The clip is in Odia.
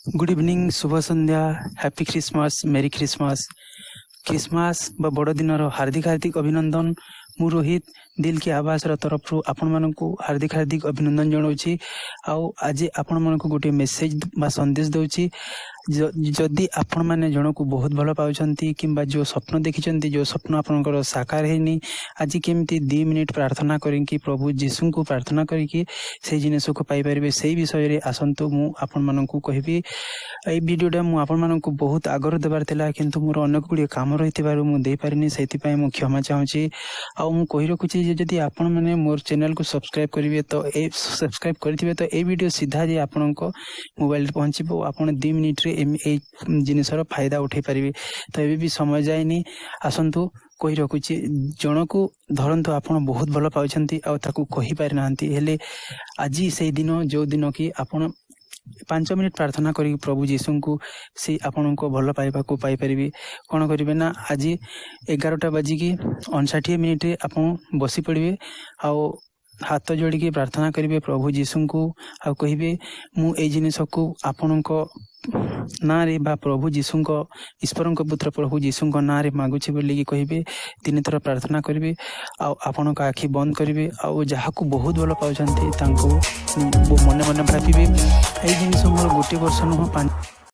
ଗୁଡ୍ ଇଭିନିଂ, ଶୁଭ ସନ୍ଧ୍ୟା, ହ୍ୟାପି ଖ୍ରୀଷ୍ଟମାସ, ମେରି ଖ୍ରୀଷ୍ଟମାସ। ଖ୍ରୀଷ୍ଟମାସ ବା ବଡ଼ଦିନର ହାର୍ଦ୍ଦିକ ହାର୍ଦ୍ଦିକ ଅଭିନନ୍ଦନ। ମୁଁ ରୋହିତ, ଦିଲ୍ କି ଆବାଜର ତରଫରୁ ଆପଣମାନଙ୍କୁ ହାର୍ଦ୍ଦିକ ହାର୍ଦ୍ଦିକ ଅଭିନନ୍ଦନ ଜଣାଉଛି। ଆଉ ଆଜି ଆପଣମାନଙ୍କୁ ଗୋଟିଏ ମେସେଜ ବା ସନ୍ଦେଶ ଦେଉଛି। ଯଦି ଆପଣମାନେ ଜଣକୁ ବହୁତ ଭଲ ପାଉଛନ୍ତି କିମ୍ବା ଯେଉଁ ସ୍ୱପ୍ନ ଦେଖିଛନ୍ତି, ଯେଉଁ ସ୍ୱପ୍ନ ଆପଣଙ୍କର ସାକାର ହେଇନି, ଆଜି କେମିତି 2 ମିନିଟ୍ ପ୍ରାର୍ଥନା କରିକି, ପ୍ରଭୁ ଯୀଶୁଙ୍କୁ ପ୍ରାର୍ଥନା କରିକି ସେଇ ଜିନିଷକୁ ପାଇପାରିବେ, ସେଇ ବିଷୟରେ ଆସନ୍ତୁ ମୁଁ ଆପଣମାନଙ୍କୁ କହିବି। ଏଇ ଭିଡ଼ିଓଟା ମୁଁ ଆପଣମାନଙ୍କୁ ବହୁତ ଆଗରୁ ଦେବାର ଥିଲା, କିନ୍ତୁ ମୋର ଅନେକ ଗୁଡ଼ିଏ କାମ ରହିଥିବାରୁ ମୁଁ ଦେଇପାରିନି। ସେଇଥିପାଇଁ ମୁଁ କ୍ଷମା ଚାହୁଁଛି। ଆଉ ମୁଁ କହି ରଖୁଛି ଯେ ଯଦି ଆପଣମାନେ ମୋର ଚ୍ୟାନେଲକୁ ସବସ୍କ୍ରାଇବ୍ କରିବେ, ତ ଏ ସବସ୍କ୍ରାଇବ୍ କରିଥିବେ, ତ ଏଇ ଭିଡ଼ିଓ ସିଧା ଯାଇ ଆପଣଙ୍କ ମୋବାଇଲରେ ପହଞ୍ଚିବ। ଆପଣ 2 ମିନିଟ୍ରେ ଏଇ ଜିନିଷର ଫାଇଦା ଉଠେଇ ପାରିବେ। ତ ଏବେ ବି ସମୟ ଯାଇନି। ଆସନ୍ତୁ କହି ରଖୁଛି, ଜଣକୁ ଧରନ୍ତୁ ଆପଣ ବହୁତ ଭଲ ପାଉଛନ୍ତି ଆଉ ତାକୁ କହିପାରିନାହାନ୍ତି, ହେଲେ ଆଜି ସେଇ ଦିନ ଯେଉଁ ଦିନ କି ଆପଣ 5 ମିନିଟ୍ ପ୍ରାର୍ଥନା କରିକି ପ୍ରଭୁ ଯୀଶୁଙ୍କୁ ସେ ଆପଣଙ୍କ ଭଲ ପାଇବାକୁ ପାଇପାରିବେ। କ'ଣ କରିବେ ନା, ଆଜି 11ଟା ବାଜିକି 59 ମିନିଟ୍ରେ ଆପଣ ବସି ପଡ଼ିବେ ଆଉ ହାତ ଯୋଡ଼ିକି ପ୍ରାର୍ଥନା କରିବେ ପ୍ରଭୁ ଯୀଶୁଙ୍କୁ ଆଉ କହିବେ, ମୁଁ ଏଇ ଜିନିଷକୁ ଆପଣଙ୍କ ନାଁରେ ବା ପ୍ରଭୁ ଯୀଶୁଙ୍କ, ଈଶ୍ୱରଙ୍କ ପୁତ୍ର ପ୍ରଭୁ ଯୀଶୁଙ୍କ ନାଁରେ ମାଗୁଛି ବୋଲିକି କହିବେ। ତିନିଥର ପ୍ରାର୍ଥନା କରିବେ ଆଉ ଆପଣଙ୍କ ଆଖି ବନ୍ଦ କରିବେ ଆଉ ଯାହାକୁ ବହୁତ ଭଲ ପାଉଛନ୍ତି ତାଙ୍କୁ ମନେ ମନେ ଭାବିବେ। ଏଇ ଜିନିଷ ମୋର ଗୋଟିଏ ବର୍ଷ ନୁହଁ,